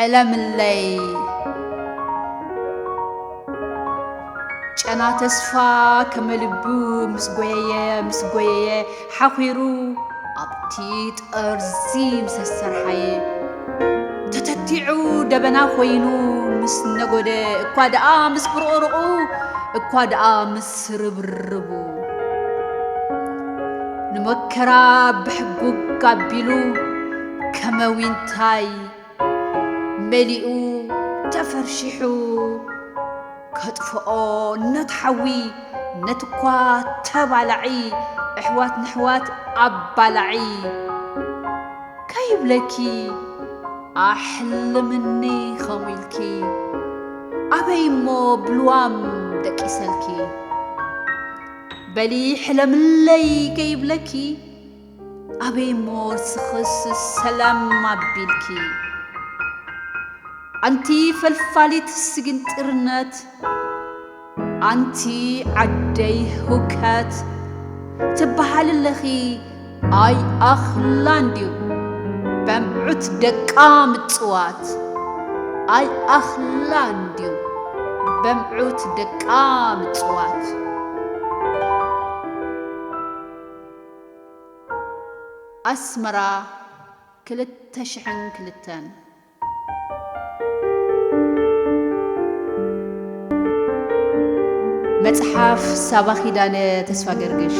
ዕለምለይ። ጨና ተስፋ ከመ ልቡ ምስ ጎየየ፣ ምስ ጎየየ፣ ሓኺሩ ኣብቲ ጠርዚ ምስ ኣስተርሓየ፣ ተተቲዑ ደበና ኮይኑ ምስ ነጎደ፣ እኳ ደኣ ምስ ብርቕርቑ፣ እኳ ደኣ ምስ ርብርቡ፣ ንመከራ ብሕጉግ ኣቢሉ ከመ ዊንታይ መሊኡ ተፈርሺሑ ከጥፍኦ ነቲ ሓዊ፣ ነቲ እኳ ተባላዒ፣ ኣሕዋት ንኣሕዋት ኣባላዒ ከይብለኪ ኣሕልምኒ ከምኡ ኢልኪ፣ ኣበይ እሞ ብልዋም ደቂሰልኪ? በሊ ሕለምለይ ከይብለኪ፣ ኣበይ እሞ ርስኽስ ሰላም ኣቢልኪ? ኣንቲ ፈልፋሊት ስግንጢርነት፣ ኣንቲ ዓደይ ህውከት፣ ትበሃሊ ኣለኺ ኣይኣኽላን ድዩ በምዑት ደቃ ምጽዋት? ኣይኣኽላን ድዩ በምዑት ደቃ ምጽዋት? ኣስመራ፣ ክልተ ሽሕን ክልተን። መጽሓፍ ሳባ ኪዳነ ተስፋ ገርግሽ።